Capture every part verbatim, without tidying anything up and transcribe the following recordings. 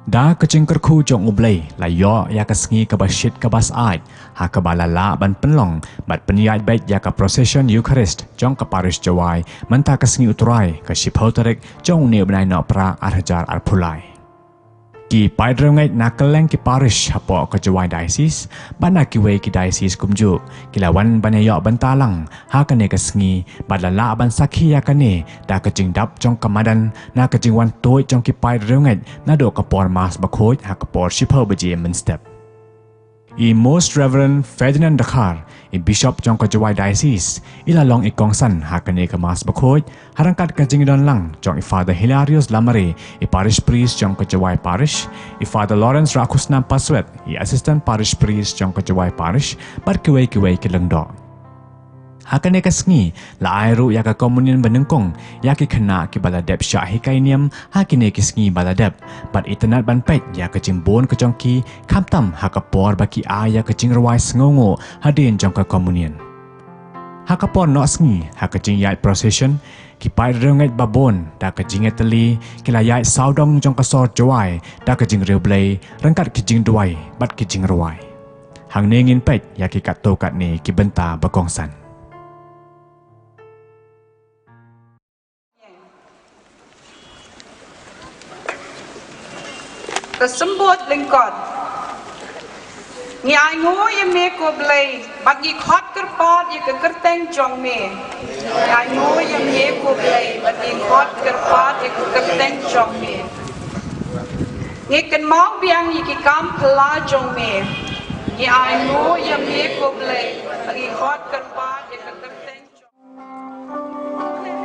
Da ka jingkyrkhu jong U Blei la ïoh ïa ka sngi kaba shit kaba syaid, ha kaba la lah ban pynlong bad pynïaid beit ïa ka procession Eucharist jong ka parish Jowai mynta ka sngi U Trai, ka shiphew tarik jong une u bnai Nohprah ar hajar arphew lai. Ki paid riewngeit na kylleng ki parish hapoh ka Jowai Diocese bad na kiwei ki diocese kumjuh ki la wan ban ïoh bynta lang ha kane ka sngi bad la lah ban sakhi ïa kane da ka jingdap jong ka madan na ka jingwan tuid jong ki paid riewngeit naduh ka por Mass Bakhuid ha ka por shiphew baje mynstep. I Most Reverend Ferdinand Dkhar, i Bishop jong ka Jowai Diocese, i la long i kongsan ha kane ka Mass Bakhuid, ha ryngkat ka jingdon lang jong i Father Hilarius Lamare, i Parish Priest jong ka Jowai Parish, i Father Lawrence Rakhusnam Paswet, i Assistant Parish Priest jong ka Jowai Parish, bad kiwei kiwei ki lyngdoh. Ha kane ka sngi, la ai ruh ïa ka communion banyngkong ïa ki khynnah kiba la dep shah hikai niam ha kine ki sngi ba la dep, bad itynnad ban peit ïa ka jingbun ka jong ki, khamtam ha ka por ba ki ai ïa ka jingrwai sngewnguh hadien jong ka communion. Ha ka por noh sngi, ha ka jingïaid procession, ki paid riewngeit babun da ka jingïatylli ki la ïaid sawdong jong ka sor Jowai da ka jingriewblei ryngkat ki jingduwai bad ki jingrwai. Hangne ngin peit ïa ki katto katne ki bynta ba kongsan. Ka symbud lyngkot. Ngi ainguh ïa me ko Blei, bad ngi khot kyrpad ïa ka kyrteng jong me. Ngi ainguh ïa me ko Blei, bad ngi khot kyrpad ïa ka kyrteng jong me. Ngi kynmaw biang ïa ki kam phylla jong me. Ngi ainguh ïa me ko Blei, bad ngi khot kyrpad ïa ka kyrteng jong me.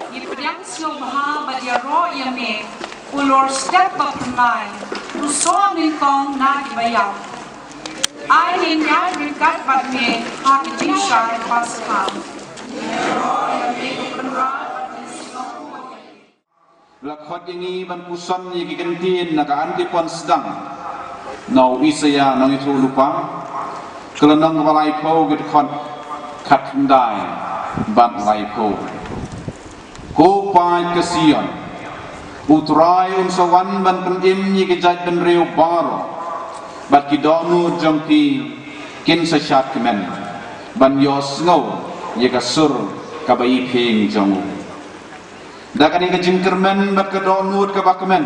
Ngi pdiang sngewbha bad ïaroh ïa me, u lor step ba phyrnai, u soh nyngkong na kiba ïap. Ai ngin ïaid ryngkat bad me ha ka jingshai Paskha. La khot ïa ngi ban puson ïa ki kyntien na ka anti pon sdang na u Isaïah nongïathuhlypa, ka lynnong kaba laiphew, ki dkhot khatkhyndai bad laiphew. Ko paid ka Sion, U Trai un sa wan ban pynim ïa ki jaitbynriew baroh, bad ki dohnud jong phi kin sa shad kmen ban ïohsngew ïa ka sur kaba iphieng jong u. Da kane ka jingkyrmen bad ka dohnud kaba kmen,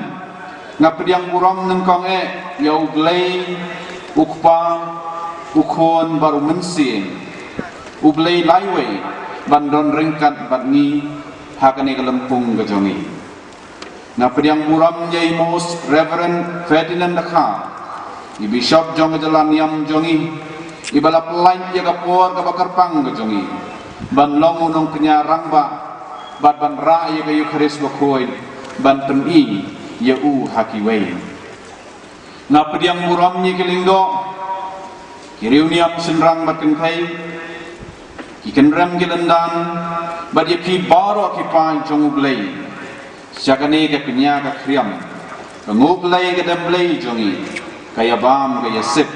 nga pdiang burom nyngkong eh ïa U Blei, U Kpa, U Khun bad U Mynsiem, U Blei laiwei, ban don ryngkat bad ngi ha kane ka lympung ka jong ngi. Nga pdiang burom ïa i Most Reverend Ferdinand Dkhar, i Bishop jong ka jylla niam jong ngi, iba la pynlait ïa ka por kaba kyrpang ka jong ngi ban long u nongkñia rangbah bad ban rah ïa ka Eukharist bakhuid ban pyni ïa u ha kiwei. Nga pdiang burom ïa ki lyngdoh, ki riewniam shynrang bad kynthei, ki kynrem ki lyndan, bad ïa phi baroh ki paid jong U Blei sha kane ka kñia ka khriam, ka nguh Blei ka dem Blei jong ngi, ka ïabam ka ïasip,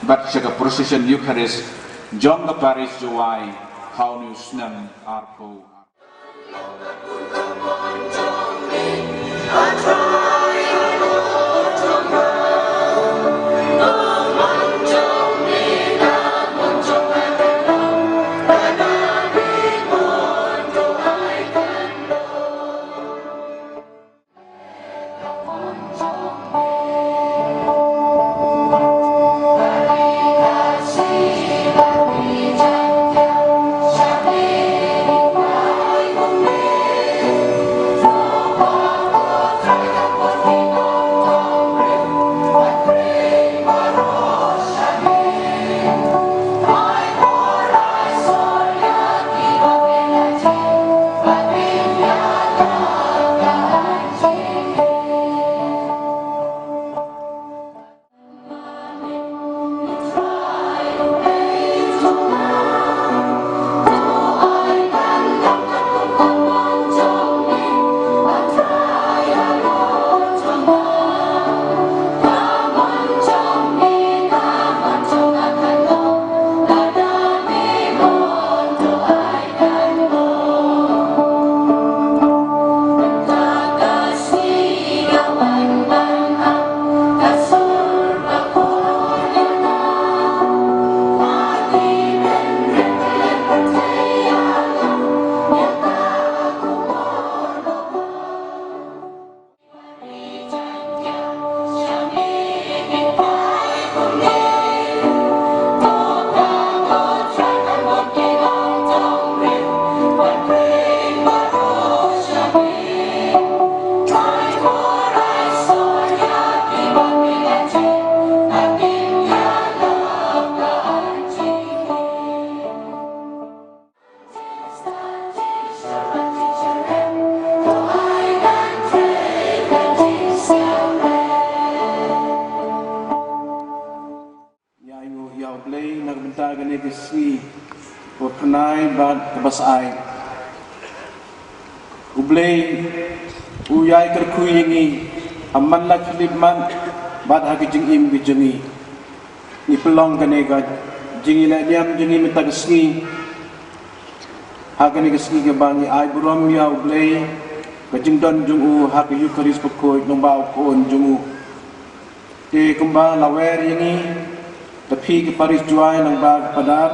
bad sha ka procession Eucharist jong ka Parish Jowai ha une u snem arphew. Ïa u, ïa U Blei na ka bynta kane ka sngi, u khynnai bad ka basai. U Blei u ïai kyrkhu ïa ngi ha man la khyllipmat bad ha ka jingim ka jong ngi. Ngi pynlong kane ka jingïaleh niam jong ngi mynta ka sngi. Ha kane ka sngi kaba ngi ai burom ïa U Blei, ka jingdon jong u ha ka Eukharist bakhuid nongba u khun jong u. Te kumba la wer ïa ngi, da phi ka Parish Jowai nongba ka Padar,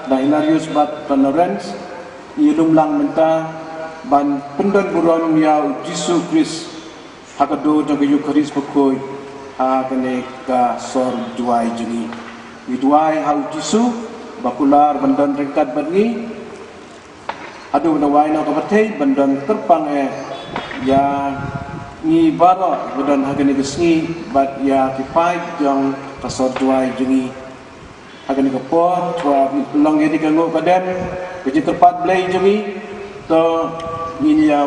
da Hilarius bad da Lawrence, ngi lum lang mynta ban pyndon burom ïa U Jisu Khrist ha ka dur jong ka Eukharist bakhuid ha kane ka sor Jowai jong ngi. Ngi duwai ha U Jisu ba kular ban don ryngkat bad ngi. Haduh ba da wai noh ka pyrthei ban don kyrpang eh ïa ngi baroh ba don ha kane ka sngi bad ïa ki paid jong ka sor Jowai jong ngi. Ha kane ka por, shuwa ngin pynlong ïa ka nguh ka dem, ka jingkyrpad Blei jong ngi, to ngin ïa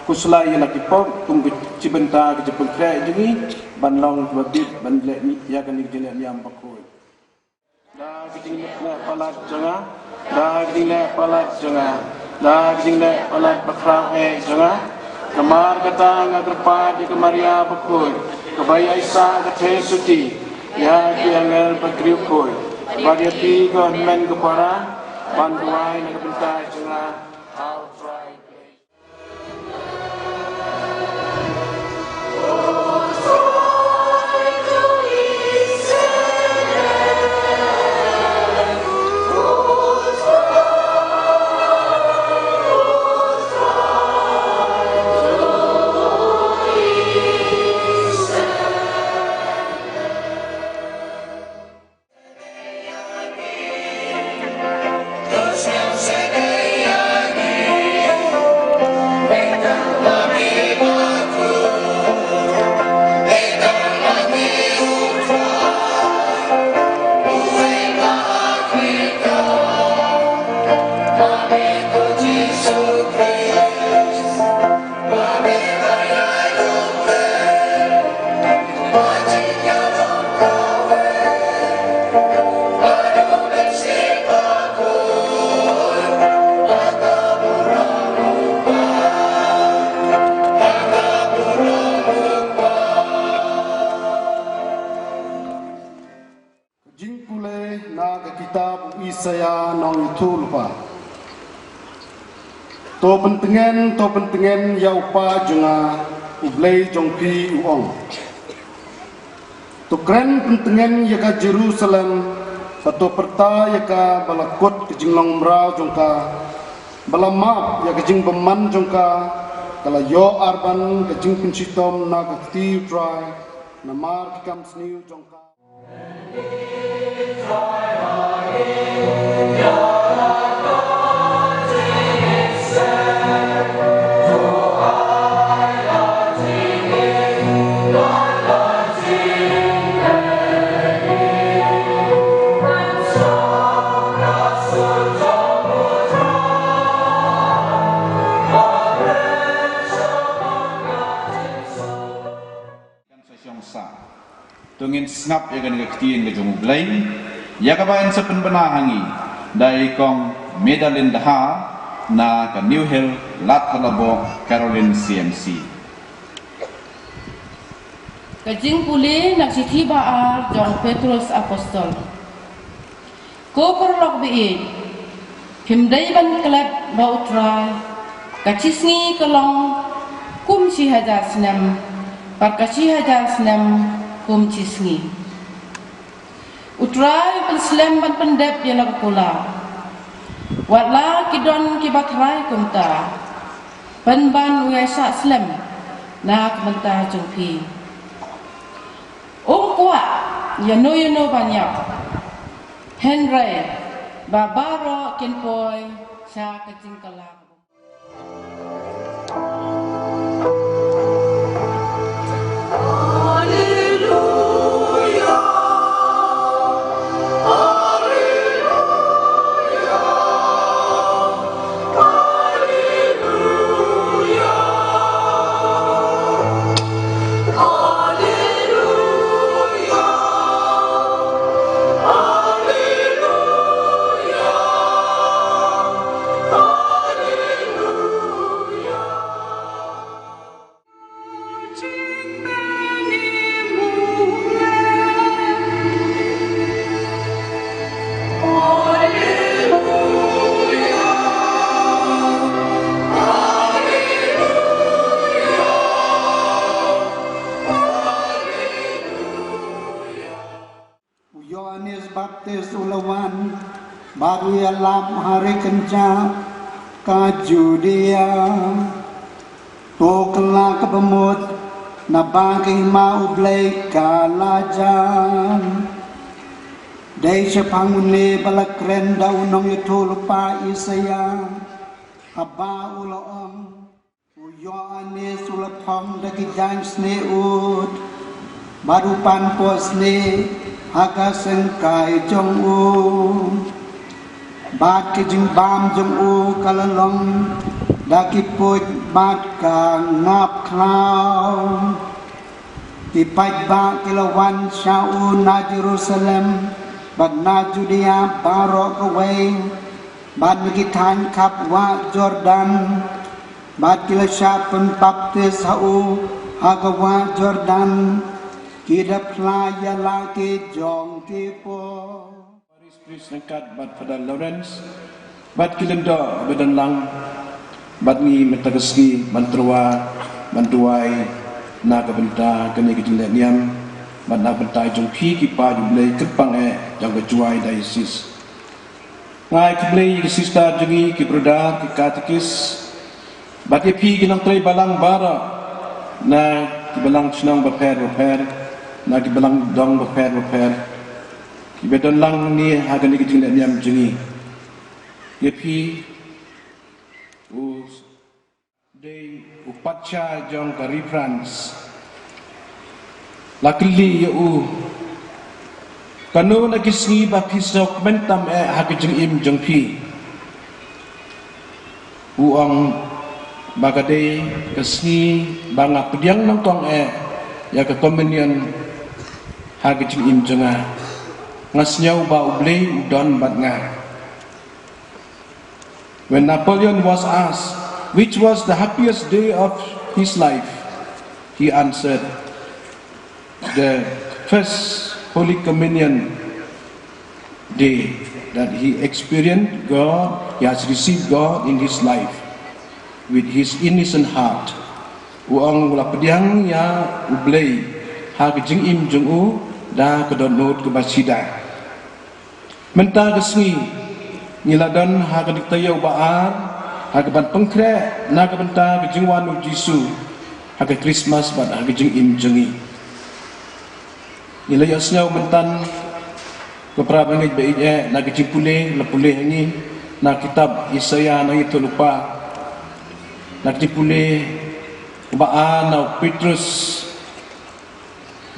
khuslai ïa la ki pop kum ka jingpyntha, ka jingpynkhreh jong ngi ban long kaba bit ban leh ïa kane ka jingleh niam bakhuid. Da ka jingleh palat jong nga, da ka jingleh palat jong nga, da ka jingleh palat bakhraw eh jong nga. Namar kata nga kyrpad ïa ka Maria bakhuid, kaba ïaisah ka theisotti ïa ki angel bad ki riewkhuid, bad ïa phi ko hynmen ko para, ban duwai na ka bynta jong nga ha U Trai. Ka jingpule na ka kitab u Isaïah nongïathuhlypa. To pyntngen, to pyntngen ïa u pa jong nga, U Blei jong phi u ong. To kren pyntngen ïa ka Jerusalem, bad to pyrta ïa ka ba la kut ka jinglong mraw jong ka, ba la map ïa ka jingbymman jong ka, ka la ïoh arban ka jingpynshitom na ka kti U Trai, namar ki kam sniew jong ka. Kan sa shong sah. To ngin sngap ïa kane ka ktien ka jong U Blei, ïa kaba yn sa pynbna ha ngi da i Kong Medalin Dkhar na ka New Hill, Ladthadlaboh, Caroline C M C. Ka jingpule na ka shithi ba ar jong u Petros Apostol. Ko paralok ba ïeit, phim dei ban klet ba U Trai, ka shisngi ka long kum shi hajar snem, bad ka shi hajar snem kum shisngi. U Trai u pynslem ban pyndep ïa la ka kular. Wat la ki don kiba tharai kumta, pynban u ïai sah slem na ka bynta jong phi. Um kwah ïano ïano ban ïap, hynrei ba baroh kin poi sha ka jingkylla. Baptis u la wan bad u ïalap ha ri kynjah ka Judia. To kylla kaba mut naba ka hima U Blei ka la jan. Dei shaphang une ba la kren da u nongïathuhlypa Isaïah haba u la ong: U Ïoannis u la phong da ki jaiñ snieh ud bad u pan poh snieh ha ka syngkai jong u. Bad ka jingbam jong u ka la long da ki puit bad ka ngap khlaw. Ki paidbah ki la wan sha u na Jerusalem bad na Judia baroh kawei, bad na ki thaiñ khap wah Jordan, bad ki la shah pynbaptis ha u ha ka wah Jordan. Ki da phla ïa la ki jong ki por. Parish Priest ryngkat bad Father Lawrence bad ki lyngdoh ba don lang, bad ngi mynta ka sngi ban tyrwa ban duwai na ka bynta kane ka jingleh niam bad na ka bynta jong phi ki paid U Blei kyrpang eh jong ka Jowai Diocese. Nga ai khublei ïa ki sister jong ngi, ki brother, ki katekis, bad ïa phi ki nongtrei balang baroh na ki balang shnong bapher bapher, na ki balang dong bapher bapher, kiba don lang hangne ha kane ka jingleh niam jong ngi. Ïa phi u dei u patsha jong ka ri France. La kylli ïa u, kano na ki sngi ba phi sngewkmen tam eh ha ka jingim jong phi? U ong ba ka dei ka sngi ba nga pdiang nyngkong eh ïa ka communion ha ka jingim jong nga. Nga sngew ba U Blei u don bad nga. When Napoleon was asked which was the happiest day of his life, he answered, the first Holy Communion day, that he experienced God, he has received God in his life with his innocent heart. U ong u la pdiang ïa U Blei ha ka jingim jong u da ka dohnud kaba sida. Mynta ka sngi ngi la don ha ka dei ka taïew ba ar ha kaban pynkhreh na ka bynta ka jingwan U Jisu ha ka Christmas bad ha ka jingim jong ngi. Ngi la ïohsngew mynta ka para bangeit ba ïeit eh na ka jingpule, la pule ha ngi na kitab Isaïah nongïathuhlypa, na ka jingpule ba ar na u Petrus.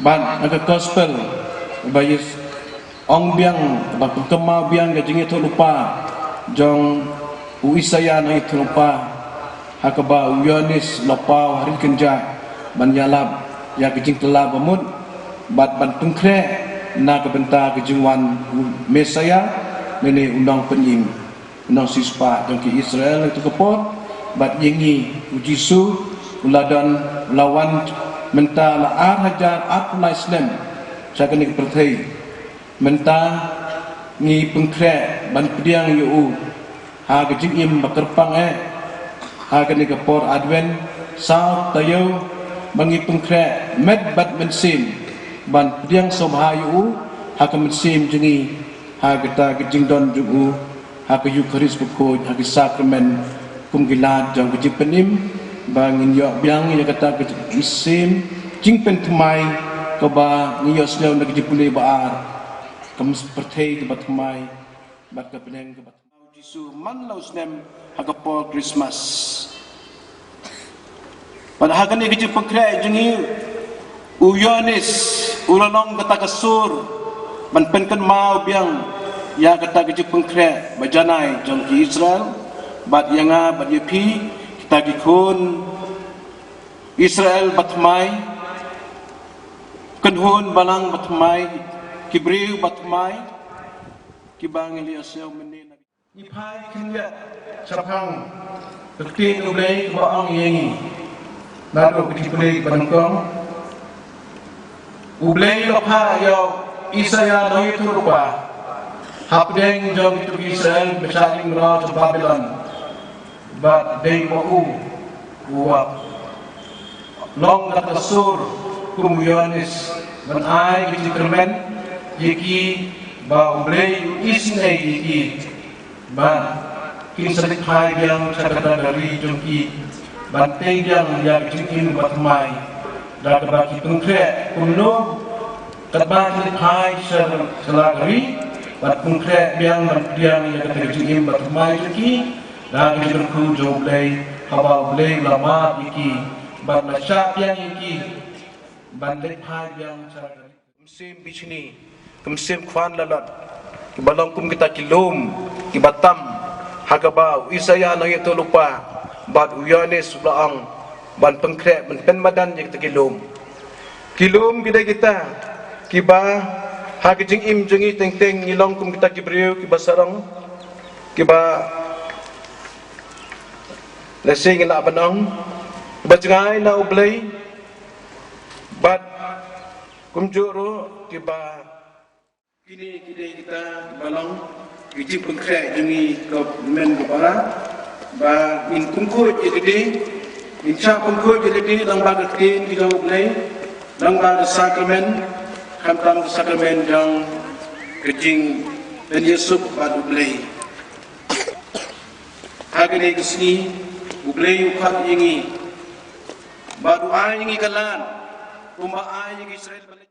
Bad na ka gospel ba ïa ong biang, ba pynkynmaw biang ka jingïathuhlypa jong u Isaïah nongïathuhlypa, ha kaba u Ïoannis u la paw ha ri kynjah ban ïalap ïa ka jingkylla ba mut bad ban pynkhreh na ka bynta ka jingwan u Messiah, lane u nongpynim, u nongsiewspah jong ki Israel ha kata ka por. Bad ïa ngi, u Jisu u la don, u la wan mynta la ar hajar arphew lai snem sha kane ka pyrthei. Mynta ngi pynkhreh ban pdiang ïa u ha ka jingim ba kyrpang eh ha kane ka por Advent, saw taïew ba ngi pynkhreh met bad mynsiem ban pdiang sngewbha ïa u ha ka mynsiem jong ngi, ha kata ka jingdon jong u ha ka Eukharist bakhuid, ha ki sakramen kum ki lad jong ka jingpynim, ba ngin ïoh biang ïa kata ka jingpynsiem, jingpynthymmai kaba ngi ïohsngew na ka jingpule ba ar, ka pyrthei kaba thymmai bad ka bneng kaba thymmai. Jisu man la u snem ha ka por Christmas. Bad ha kane ka jingpynkhreh jong ngi, u Ïoannis u la long kata ka sur ban pynkynmaw biang ïa kata ka jingpynkhreh ba janai jong ki Israel, bad ïa nga bad ïa phi, kita ki khun Israel ba thymmai, kynhun balang ba thymmai, ki briew ba thymmai, kiba ngi la ïohsngew mynne na Ngi phai khyndiat shaphang ka ktien U Blei kaba ong ïa ngi naduh ka jingpule ba nyngkong. U Blei u la phah ïa u Isaïah nongïathuhlypa hapdeng jong kito ki Israel ba shah ïing mraw sha Babilon, ba dei ba u u ap long kata ka sur kum u Ïoannis ban ai ka jingkyrmen ïa ki ba U Blei u isynei ïa ki, ban kin sa leit phai biang sha kata ka ri jong ki, ban tei biang ïa ka jingim bathymmai da kaba ki pynkhreh kumno, katba ki leit phai sha, sha la ka ri, ban pynkhreh biang, ban pdiang ïa kata ka jingim bathymmai jong ki da ka jingkyrkhu jong U Blei, haba U Blei u la map ïa ki, ban la shah biang ïa ki ban leit phai biang sha la ka ri. Mynsiem Bichni, ka mynsiem khwan la lat, kiba long kum kita ki lum kiba tam, ha kaba u Isaïah nongïathuhlypa bad u Ïoannis u la ong ban pynkhreh, ban pynmadan ïa kita ki lum. Ki lum ki dei kita kiba ha ka jingim jong ngi teng teng ngi long kum kita ki briew kiba sarong, kiba lehse ngi lah ban ong kiba jngai na U Blei, bad kumjuh ruh kiba, kine ki dei kita kiba long ki jingpynkhreh jong ngi ka mynmen ka para, ba ngin pynkhuid ïa lade, ngin shah pynkhuid ïa lade lyngba ka ktien ka jong U Blei, lyngba ka sakramen, khamtam ka sakramen jong ka jingpynïasuk bad U Blei. Ha kane ka sngi U Blei u khot ïa ngi bad u ai ïa ngi ka lad kumba ai ïa ki Israel ba leit.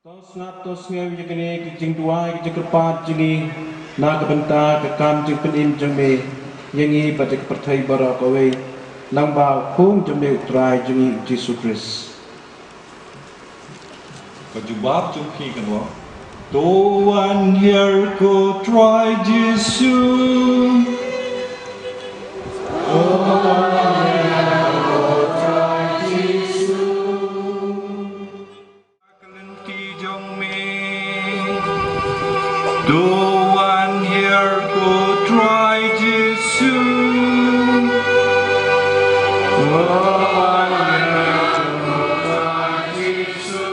To sngap to sngew ïa kane ka jingduwai, ka jingkyrpad jong ngi na ka bynta ka kam jingpynim jong me ïa ngi bad ïa ka pyrthei baroh kawei, lyngba u Khun jong me U Trai jong ngi U Jisu Khrist. Ka jubab jong phi kan long: To wan hiar ko Trai Jisu. To wan hiar ko Trai Jisu. Ka lynti jong me. To wan hiar ko Trai Jisu. To wan hiar ko Trai Jisu.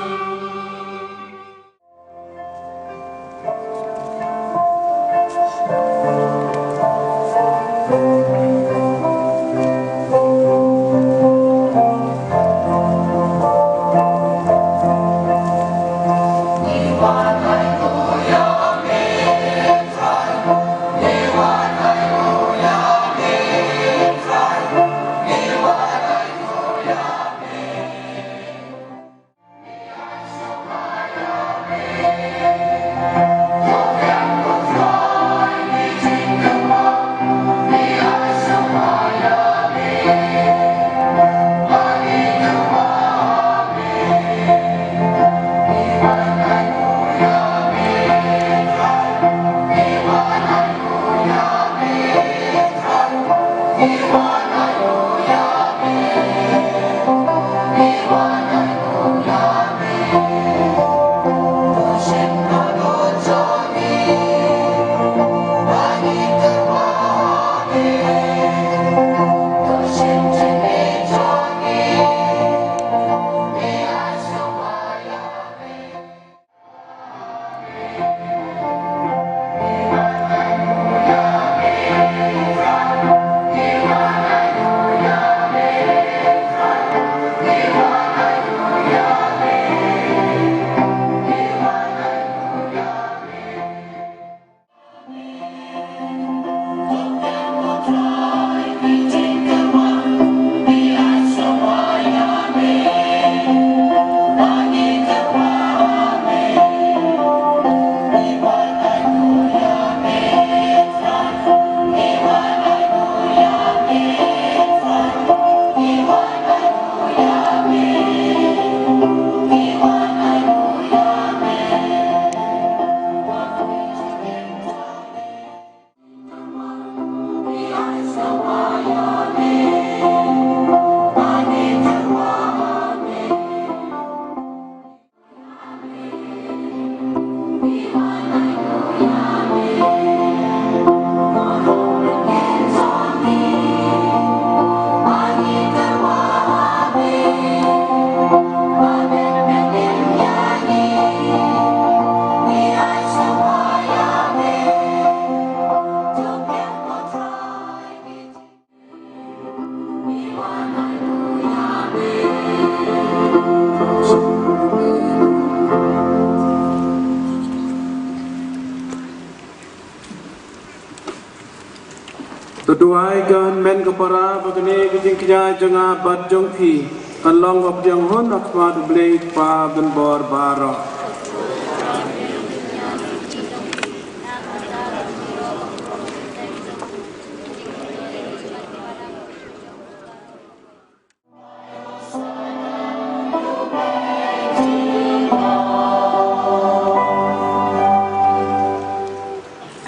To duwai ka hynmen ka para ba kane ka jingkñia jong nga bad jong phi kan long ka pdiang hun ha khmat U Blei Kpa Banbor baroh.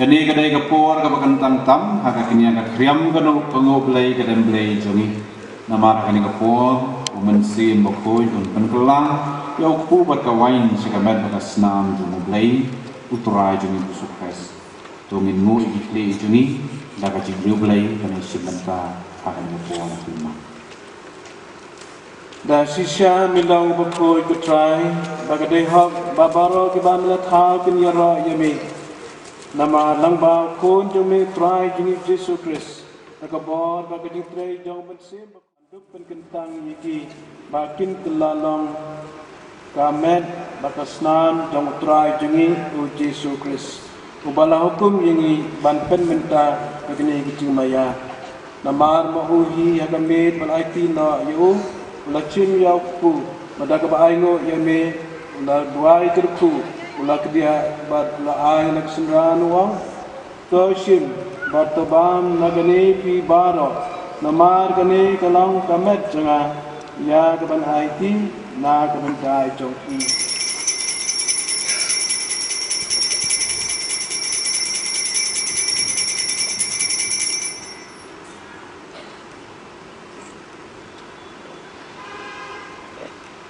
Kane ka dei ka por kaba kyntang tam ha ka kñia ka khriam ka nguh, ka nguh Blei ka dem Blei jong ngi. Namar ha kane ka por U Mynsiem Bakhuid un pynkylla ïa u kpu bad ka wain sha ka met bad ka snam jong U Blei U Trai jong ngi Jisu Khrist. To ngin nguh ïa ki khlieh jong ngi da ka jingriewblei ban ïashim bynta ha kane ka por. Da shisha me long bakhuid ko Trai, ba ka dei hok ba baroh kiba me la thaw kin ïaroh ïa me. Namar lyngba U Khun jong me U Trai jong ngi Jisu Khrist, da ka bor bad ka jingtrei jong U Mynsiem Bakhuid, duk pynkyntang ïa ki ba kin kylla long ka met bad ka snam jong U Trai jong ngi U Jisu Khrist, uba la hukum ïa ngi ban pynmynta ïa kane ka jingmaïa. Namar ma u hi ha ka miet ban aiti noh ïa u, u la shim ïa u kpu, bad da kaba ainguh ïa me, u la duwai kyrkhu, u la kdiah bad u la ai la ka synran, u ong: To shim bad to bam na kane phi baroh, namar kane ka long ka met jong nga, ïa kaban aiti na ka bynta jong phi.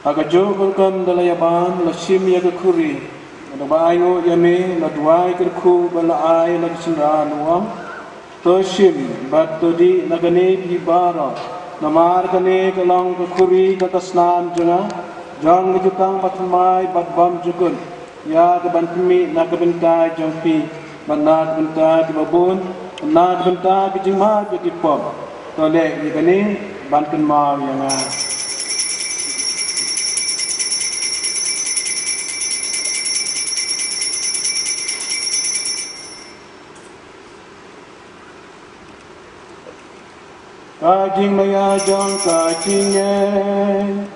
Ha kajuh ka rukom da la ïabam, la shim ïa ka khuri, da kaba ainguh ïa me, la duwai kyrkhu bad la ai la ka synran, u ong: To shim bad to dih na kane phi baroh, namar kane ka long ka khuri ka ka snam jong nga, jong ka jutang bathymmai bad bymjukut, ïa kaban pynmih na ka bynta jong phi bad na ka bynta kiba bun, na ka bynta ka jingmap ïa ki pop. To leh ïa kane ban kynmaw ïa nga. Ka jingmaïa jong ka jingngeit.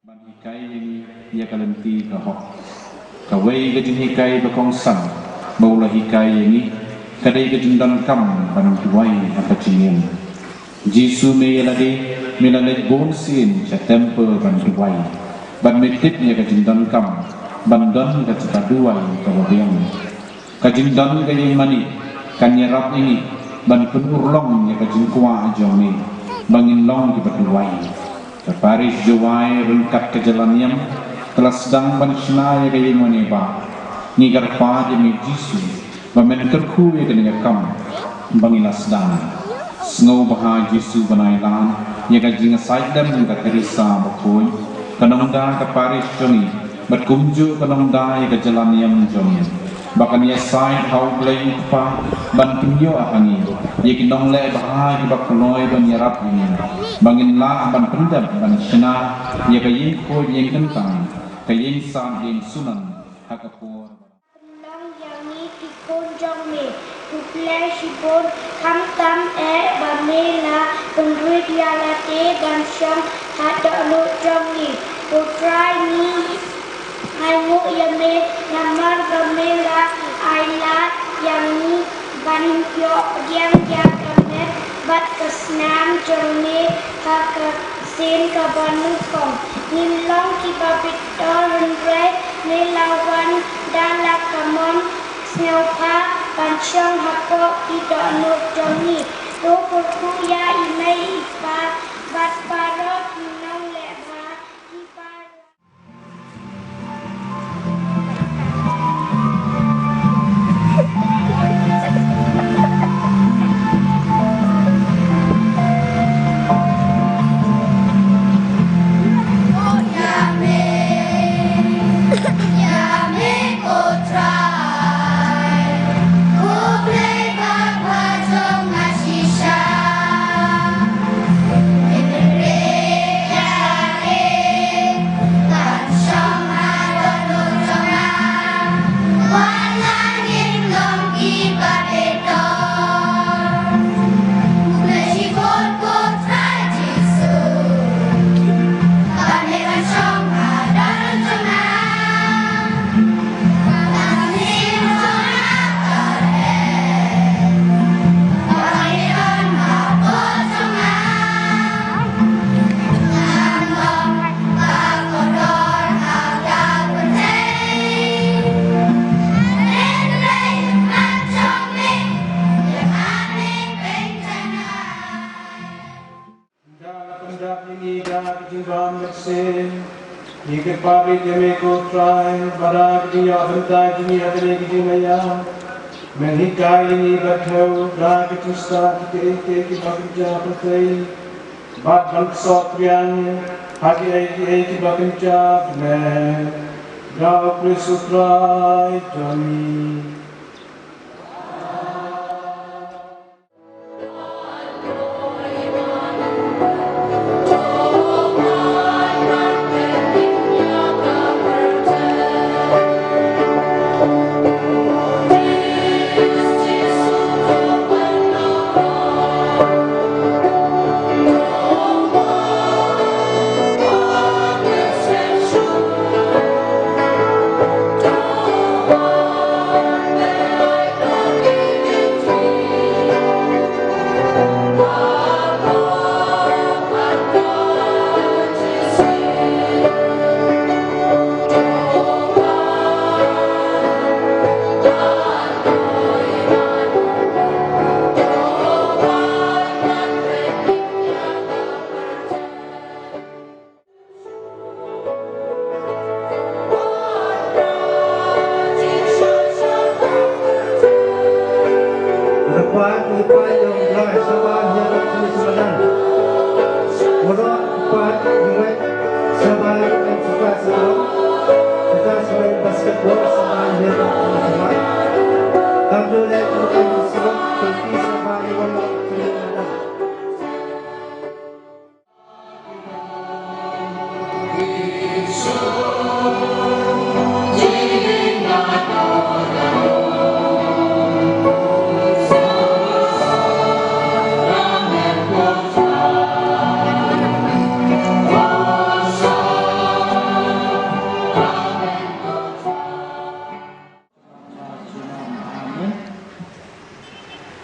Ban hikai ïa ngi ïa ka lynti ka hok. Kawei ka jinghikai ba kongsan ba u la hikai ïa ngi ka dei ka jingdonkam ban duwai ha ka jingim. Jisu, me ïa lade me la leit bun sien sha temple ban duwai, bad me tip ïa ka jingdonkam ban don kata ka duwai kaba biang. Ka jingdon ka ïing mane kan ïarap ïa ngi ban pynurlong ïa ka jingkwah jong me ba ngin long kiba duwai. Ka parish Jowai ryngkat ka jylla niam ka la sdang ban shna ïa ka ïing mane ba ngi kyrpad ïa me Jisu ba men kyrkhu ïa kane ka kam ba ngi la sdang. Sngewbha Jisu ban ai lad ïa ka jingïasaid lem ka Theresa bakhuid, ka nongda ka parish jong ngi, bad kumjuh ka nongda ïa ka jylla niam jong ngi. Ba kan ïasaid ha U Blei U Kpa ban pynïoh ha ngi ïa ki nongleh bha kiba kloi ban ïarap ïa ngi, ba ngin lah ban pyndep ban shna ïa ka ïing khuid ïing kyntang, ka ïing sad ïing sunan ha ka por. Pynlong ïa ngi ki khun jong me. Khublei shibun, khamtam eh ba me la pynrit ïa lade ban shong ha dohnud jong ngi. Ko Trai, ngi ainguh ïa me namar ba me la ai lad ïa ngi Ban ïoh pdiang ïa ka met bad ka snam jong me ha ka sien kaba nyngkong. Ngin long kiba bitar hynrei me la wan da la ka mon sngewbha ban shong hapoh ki dohnud jong ngi. To kyrkhu ïa i mei i pa bad baroh ki nongleh bha kiba Ngi kyrpad ïa me ko Trai, ba da ka jingïoh bynta jong ngi ha kane ka jingmaya, men hikai ïa ngi ban thew da ka jingstad ïa kiei kiei kiba kynja pyrthei, bad ban ksoh triang ha kiei kiei kiba kynja bneng. Da U Khrist U Trai jong ngi.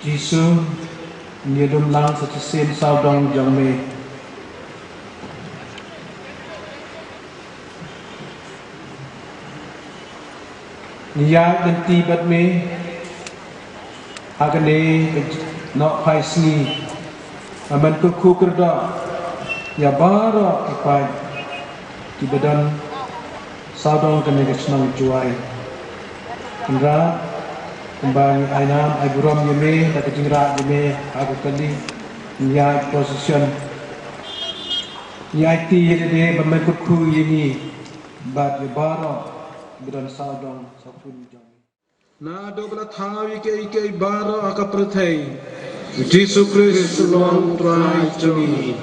Jisu, ngi ïadon lang sa shisien sawdong jong me. Ngi ïaid lynti bad me ha kane ka nohphai sngi. Ba men kyrkhu kyrdoh ïa baroh ki paid kiba don sawdong kane ka shnong Jowai. Kynrad, kumba ngi ai nam ai burom ïa me da ka jingrah ïa me ha ka kali, ngi ïaid procession, ngi aiti ïa lade ba men kyrkhu ïa ngi bad ïa baroh kiba don sawdong sawkun jong me. Naduh ba la thaw ïa kiei kiei baroh ha ka pyrthei, U Jisu Khrist u long U Trai jong ngi.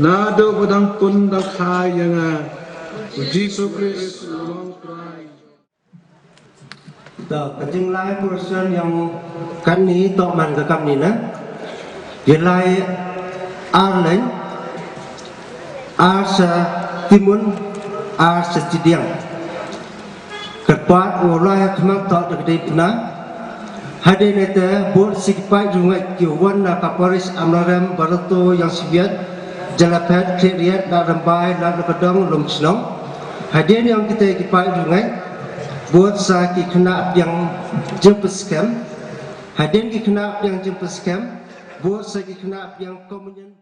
Naduh ba dang pun dang kha ïa nga, U Jisu Khrist u long U Trai. To, ka jinglai portion jong kane to man ka kam ni na. Ïalai ar leng, ar sa timun, ar sa chidiang. Kyrpad u lai ha khmat to da ka dei pna. Hadien ite bud sa ki paid riewngeit ki wan na ka parish Amlarem, Barato, Iangsibiet, Jalaphet, Khliehriat, Ladrymbai, Ladnakadong, Lumshnong. Hadien ïong kita ki paid riewngeit bud sa ki khynnah pdiang jingpynskhem. Hadien ki khynnah pdiang jingpynskhem bud sa ki khynnah pdiang communion.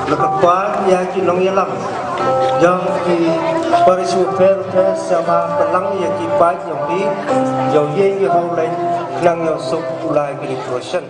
Na ka bynta ïa ki nongïalam jong ki parish, u pher u pher sa ma pynlang ïa ki paid jong ki, ïa u ïing ïa u hawleng, khnang ïa u suk u lai ki ni proshen.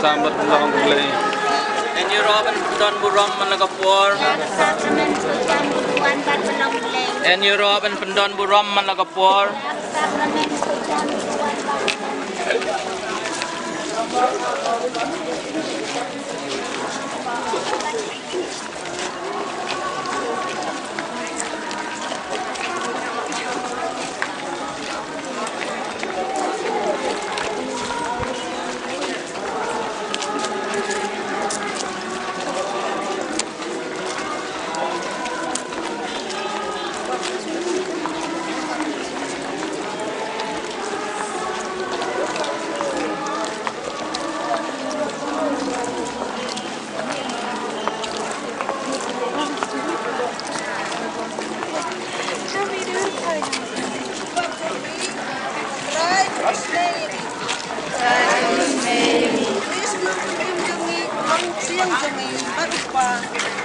Sambat long Blei. En ïaroh ban pyndon burom man la ka por. En ïaroh ban pyndon burom man la ka por.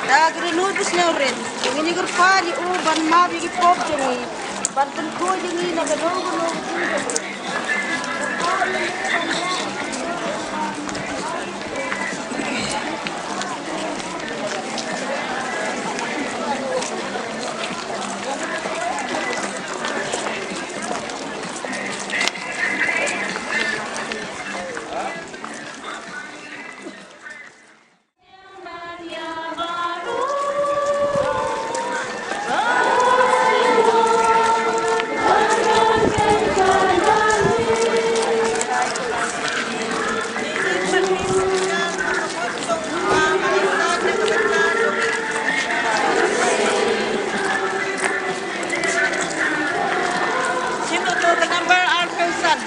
Da ka dohnud basngiat jong ngi, ban map ïa ki pop jong ngi, ban pynkhuid ïa ngi na kano kano ka jingim. Sito to ka number arphew san.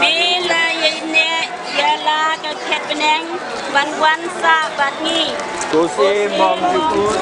Me la ïaineh ïa la ka khet bneng ban wan sah bad ngi. Ko Syiem bym jukut.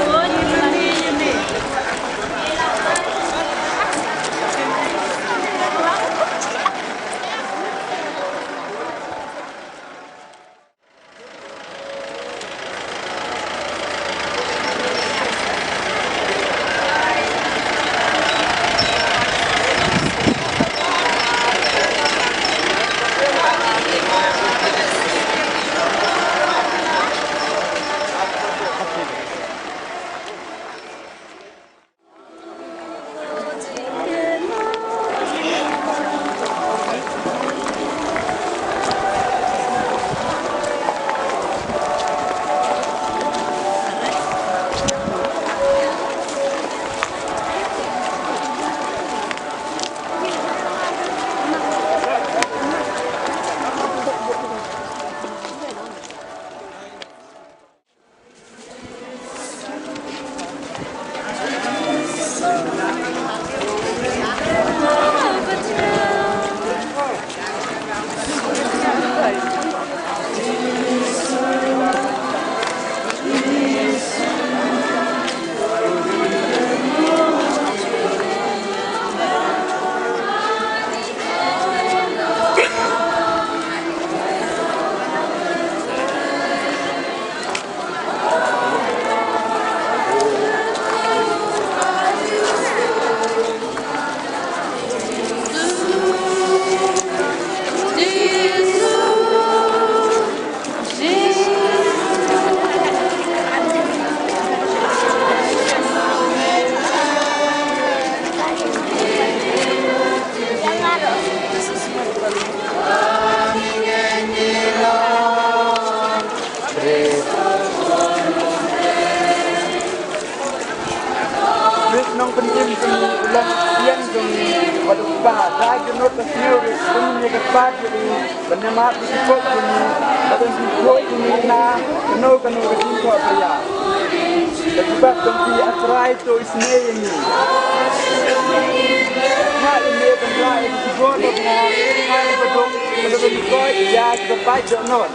Khrist nongpynim jong ngi, u long u Khristan jong ngi, bad u kpa, da ka dohnud ka sngewrit, pynmih ïa ka kpa jong ngi, ban ïamap ïa ki pop jong ngi, bad ban pynkhuid ïa ngi na kano kano ka jingthoh pyrshah. Da ki bap jong phi, A Trai, to isynei ïa ngi. Nga ïa me ban rah ïa ka jubor bad nga, nga ïa ka baduk, ka da ban koit ïa ka paid dohnud.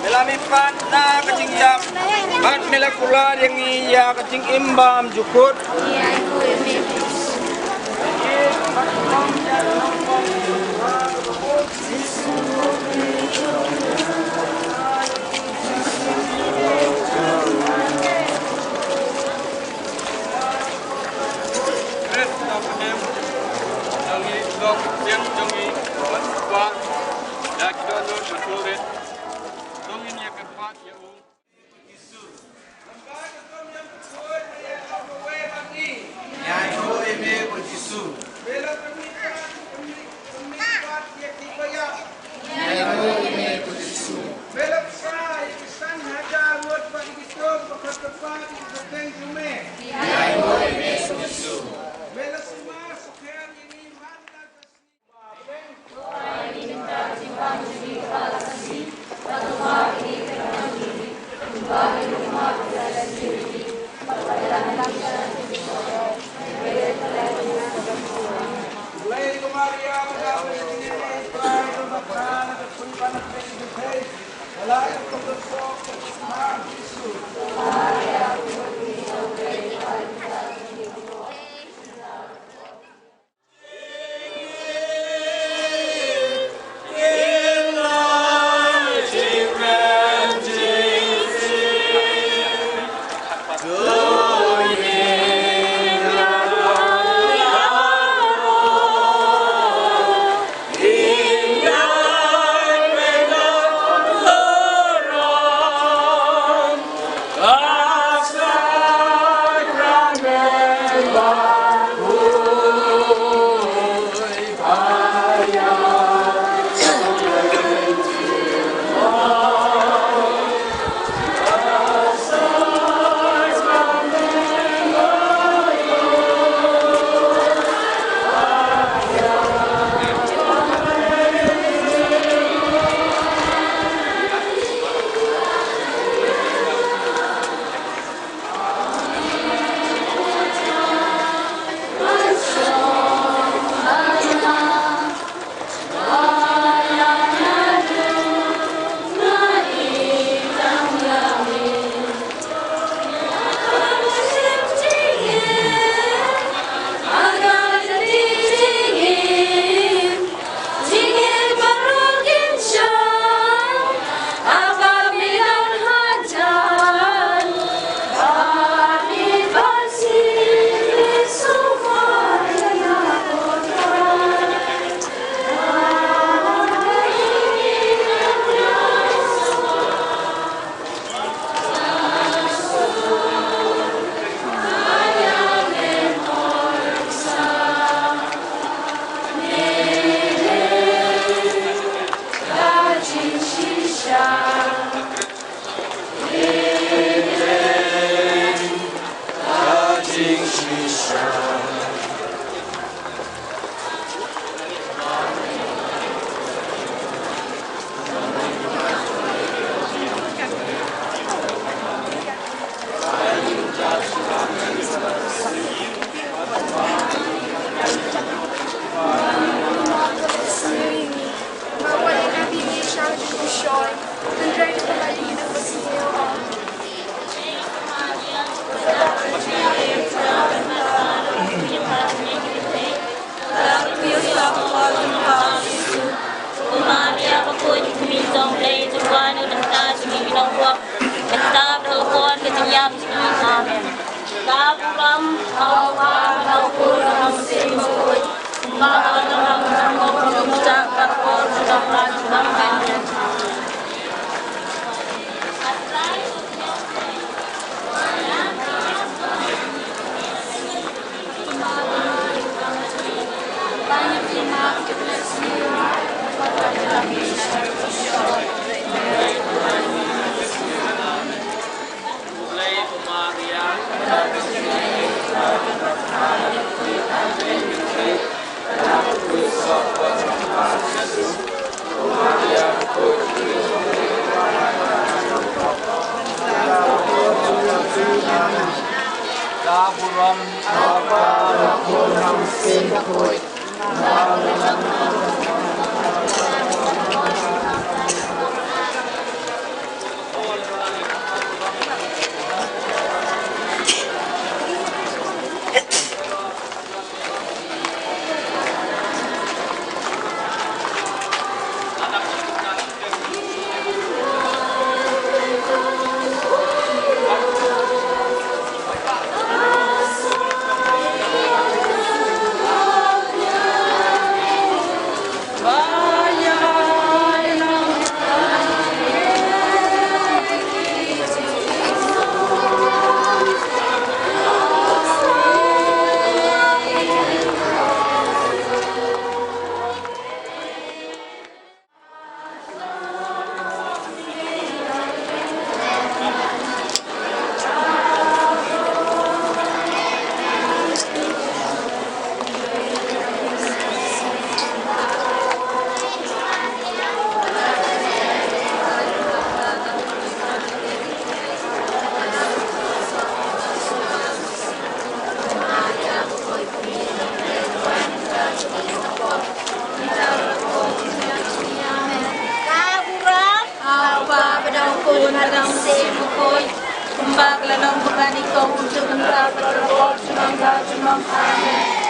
Me la mihpat na ka jingïap bad me la kular ïa ngi ïa ka jingim bymjukut. Ka burom ha u Kpa bad ha u Khun bad ha u Mynsiem Bakhuid, kumba ka la long, kumba nyngkong, kumjuh mynta bad baroh junom ka junom. Amen.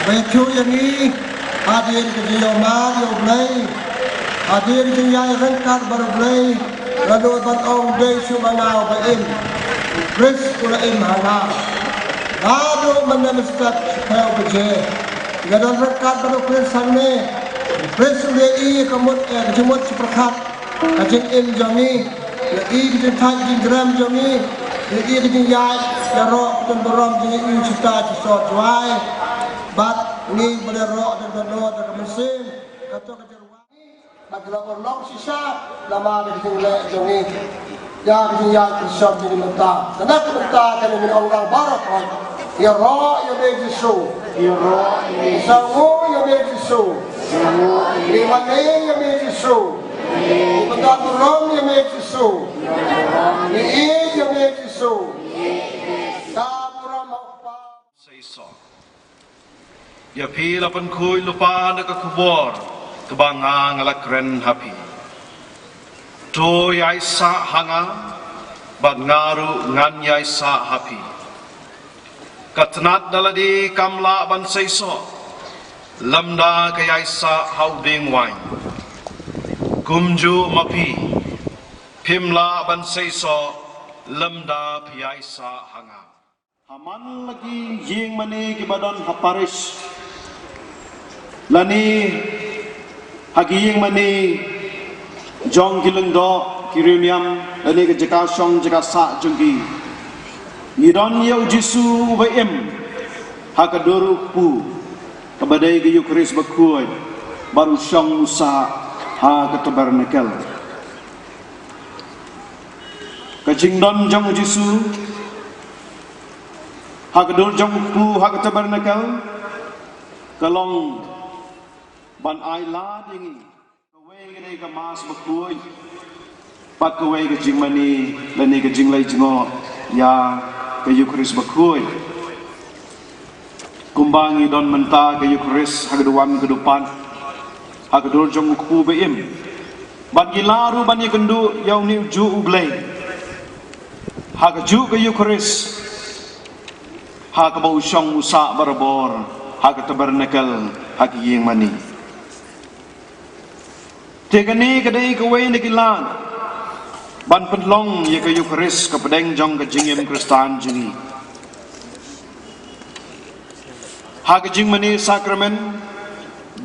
Ba ïathuh ïa ngi hadien ka jingïohmad ïa U Blei, hadien ka jingïaid ryngkat bad U Blei, lano ban ong dei shuh ma nga uba im. U Khrist u la im ha nga. Naduh mynne mynstep shiphew baje nga don ryngkat bad U Khrist hangne. U Khrist u la ïohi ïa ka mut, eh, ka jingmut jingpyrkhat, ka jingim jong ngi, ïohi ka jingthait jingkyrem jong ngi, ïohi ka jingïaid ïaroh ka jingburom jong ngi, ïohi shita shisha jwai. Bad ngi ba la ïaroh da ka dohnud da ka mynsiem, kato ka jingrwai. Bad ka la urlong shisha namar ka jingleh jong ngi ïa ka jingïaid kyrshan jong ngi mynta. Kane ka mynta kane ngin ong lang baroh, ïaroh ïa me Jisu. Ïaroh ïa me Jisu. Ngi wan ïa me Jisu. Ngi pyndonkam ïa me Jisu. Ngi ïeit ïa me Jisu. Ka burom ha U Kpa. Seisoh. Ïa phi la pynkhuid lypa na ka khubor kaba nga nga la kren ha phi. To ïaisah ha nga bad nga ruh ngan ïaisah ha phi. Ka tnat da lade kam lah ban seisoh lymda ka ïaisah ha u dieng waiñ. Kumjuh ma phi, phim lah ban seisoh lymda phi ïaisah ha nga. Ha man la ki ïing mane kiba don ha parish lane ha ki ïing mane jong ki lyngdoh, ki riewniam lane ka jaka shong jaka sah jong ki, ngi don ïa U Jisu uba im ha ka dur u kpu kaba dei ka Eukharist bakhuid bad u shong u sah ha ka tabernacle. Ka jingdon jong U Jisu ha ka dur jong u kpu ha ka tabernacle ka long ban ai lad ïa ngi. Kawei ka dei ka Mass bakhuid bad kawei ka jingmane lane ka jingleit jngoh ïa ka Eukharist bakhuid. Kumba ngi don mynta ka Eukharist ha ka duwan ka dupan ha ka dur jong u kpu ba im. Bad ngi lah ruh ban ïakynduh ïa une u juh U Blei ha ka juh ka Eukharist ha kaba u shong u sah barabor ha ka tabernacle ha ka ïing mane. Te kane ka dei kawei na ki lad ban pynlong ïa ka Eukharist ka pdeng jong ka jingim Khristan jong ngi. Ha ka jingmane sakramen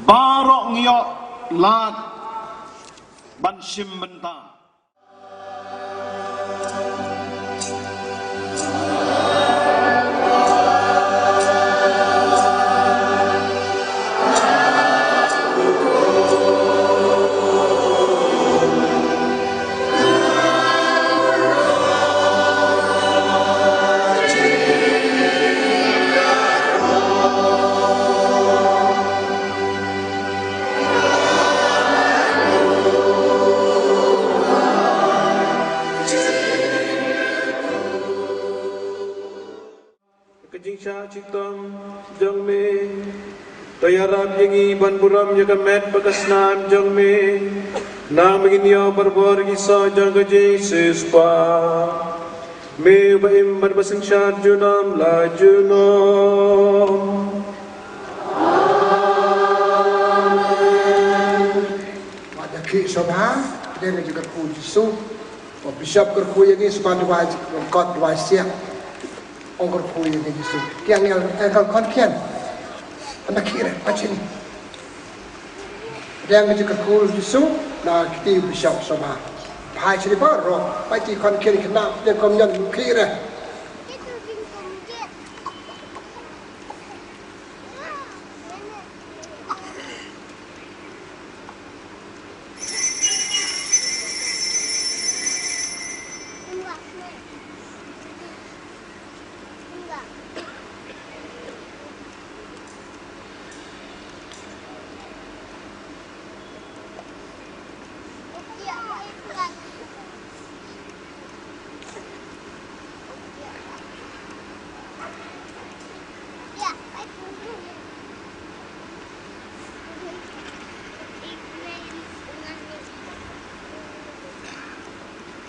baroh ngi ïoh lad ban shim bynta. Ka jingshah shitom jong me, to ïarap ïa ngi ban burom ïa ka met bad ka snam jong me. Nang ba ngin ïoh barabor ki soh jong ka jingsiewspah. Me uba im bad ba synshar junom la junom. Amen. Wat da khih sngewbha, dei na jong ka kyrkhu Jisu. Bishop kyrkhu ïa ngi sngewbha duwai, kot duwai siap. Ong kyrkhu ïa ngi Jisu. Ki angel, angel khon khian. Anda khih re, pachin. Dang ji kyrkhu Jisu, na kiti bishop sngewbha. Phai chini baroh, pachin khon khian kena, dang kom nyan khih re.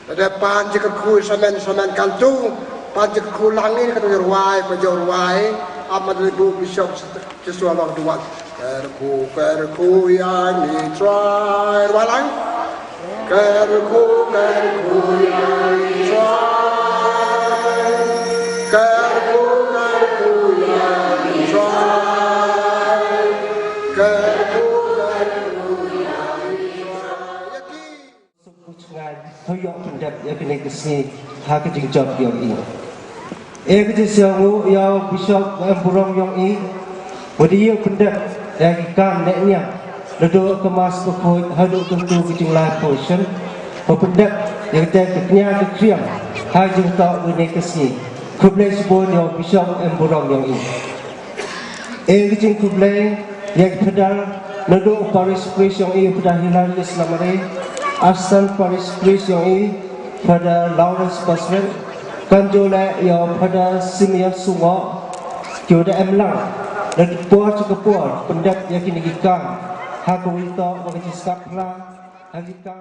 Lada pan ji kyrkhu samen samen kantu, pan ji kyrkhu lang ni katu rwai, pa jo rwai, Amad Rebu Bishop Joshua Bang Duat. Kerku kerku yang ni trai walang. Kerku kerku yang ni trai. Kerku kerku yang ni trai. Kerku kerku yang ni trai. Suk buh chngaiñ, to ïoh pyndep ïa kane ka sngi ha ka jingjop ïong i. E ka jingsngewnguh ïa u Bishop Em Burong ïong i, ba dei u pyndep ïa ki kam ne niam, naduh ka Mass bakhuid haduh katu ka jinglai portion, ba pyndep ïa kata ka kñia ka kriam ha jingtoh kane ka sngi. Khublei shibun ïa u Bishop Em Burong ïong i. E ka jingkhublei ïa ki Phadar naduh u Parish Priest ïong i, Phadar Hilarius Lamare, Assistant Parish Priest ïong i, Phadar Lawrence Basret, kumjuh leh ïa u Phadar Simeon Sungo, ki da em lang na ka por sha ka por pyndep ïa kine ki kam ha ka wi toh wa ka jingskap phla ha ki kam.